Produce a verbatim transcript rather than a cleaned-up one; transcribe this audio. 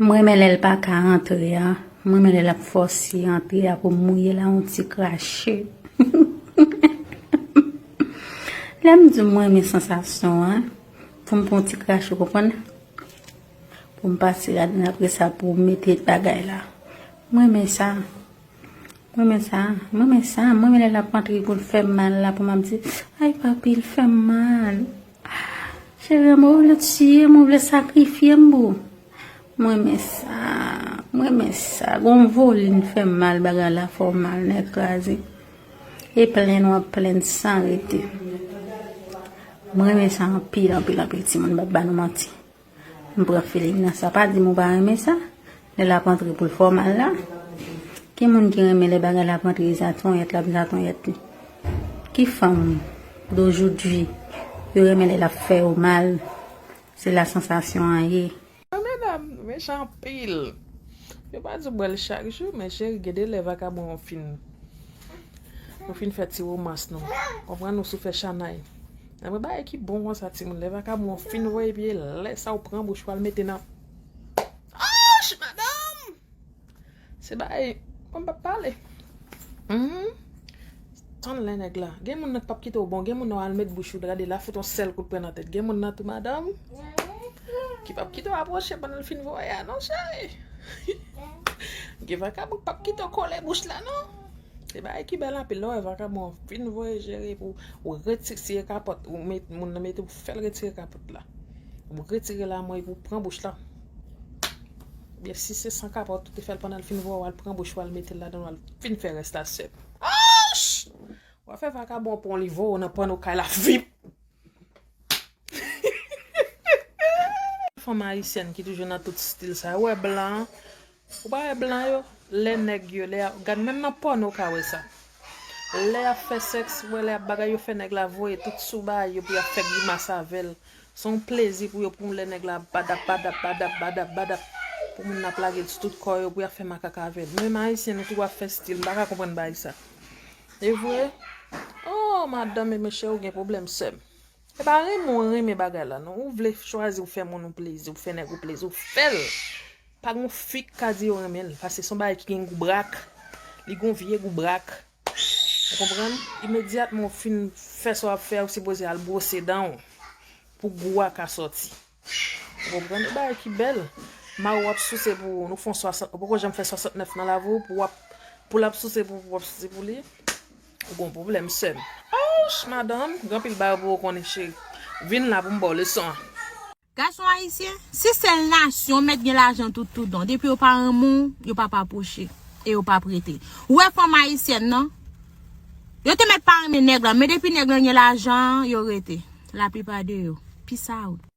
M renmen lè l pa ka antre a. M renmen lè l ap fòse antre a pou m mouye la yon ti krache. Lè m di m renmen sansasyon an, pou m pran yon ti krache, ou konprann? Pou m pase ladan apre sa, pou m mete bagay la. M renmen sa. M renmen sa, m renmen sa, m renmen lè l ap antre pou l fè m mal la, pou m ap di, ay papi, l fè m mal. Cheri an, mwen vle tiye m, mwen vle sakrifye m pou. M renmen sa, m renmen sa. Gon volin fè m mal, bagay la fè w mal, nèg kraze. E plenn w ap plenn san rete. M renmen sa anpil, anpil, anpil, timoun, m p ap ba nou manti. M pran feeling nan sa. Pa di m ou pa renmen sa. Lè l ap antre pou l fè w mal la. Ki moun ki renmen lè bagay la ap antre zatonyèt, l ap zatonyèt li? Ki fanm dojoudwi yo renmen lè l ap fè yo mal? Se la sansasyon an ye. Medam, mechan anpil. Yo pa di w bwè l chak jou, men cheri, gen de lè vakabon an fin. Nou fin fè ti womans nou. Konprann nou sou fè chanay. Nan mwen bagay ki bon konsa, timoun. Lè vakabon an fin voye pye, lè sa ou pran bouch ou al mete nan. Ach, madanm! Se bagay, mwen p ap pale. Mhm. Tann lè nèg la. Gen moun nan k p ap kite w bon, gen moun nan w al met bouch ou gade la fout yon sèl kout pwen nan tèt. Gen moun nan tou, madanm, ki p ap kite w apwoche pandan l fin voye a, non, cheri. Gen vakabon k p ap kite w kole bouch la, non. Se bagay ki bèl anpil, lè w wè vakabon an fin voye jere pou ou retire kapòt, ou met, moun nan mete pou fè l retire kapòt la. Ou retire lamò epi ou pran bouch la. Oubyen si se san kapòt ou te fè l pandan l fin voye, w al pran bouch ou al mete l ladan, w al fin fè rès la sèm. Ach! W ap fè vakabon pran li voye w nan panno kay la vip. Fanm ayisyèn ki toujou nan tout stil sa. Ou wè blan, ou pa wè blan yo? Lè nèg yo, lè y ap, gad menm nan pòno ou ka wè sa. Lè y ap fè sèks, ou wè lè y ap bagay yo fè nèg la voye tout sou bagay yo pou y ap fè grimas avè l. Se yon plezi pou yo pou lè nèg la badap, badap, badap, badap, badap. Pou moun nan ap lage l sou tout kò yo pou y ap fè makak avè l. Menm ayisyen nou tou ap fè stil, m pa ka konprann bagay sa. E vre? Oh, madanm e mesye ou gen pwoblèm sè m. E pa renmen w renmen bagay la non. Ou vle chwazi ou fè moun ou plezi, ou fè nèg ou plezi, ou fè l. Pa gon fi k ka di yo renmen l, paske se yon bagay ki gen gou brak. Li gon vye gou brak. Ou konprann? Imedyatman w fin fè sa w ap fè a, ou sipoze al bwose dan w pou gou a ka sòti. Ou konprann? E bagay ki bèl. Mari w ap souse pou ou, nou fè yon swasant, ou poko janm fè swasantnèf nan lavi w pou w ap, pou l ap souse pou, pou w ap souse pou li. Ou gon pwoblèm sè m. Ouch, madanm, gen anpil bagay pou ou konnen cheri. Vin la pou m ba w leson an. Gason ayisyen, si sèl nasyon mèt gen lajan tout, tout don. Depi yo pa renmen w, yo p ap apwoche. E yo p ap rete. Ou wè fanm ayisyèn nan? Yo te mèt pa renmen nèg lan, men depi nèg lan gen lajan, yo rete. Laplipa de yo. Peace out.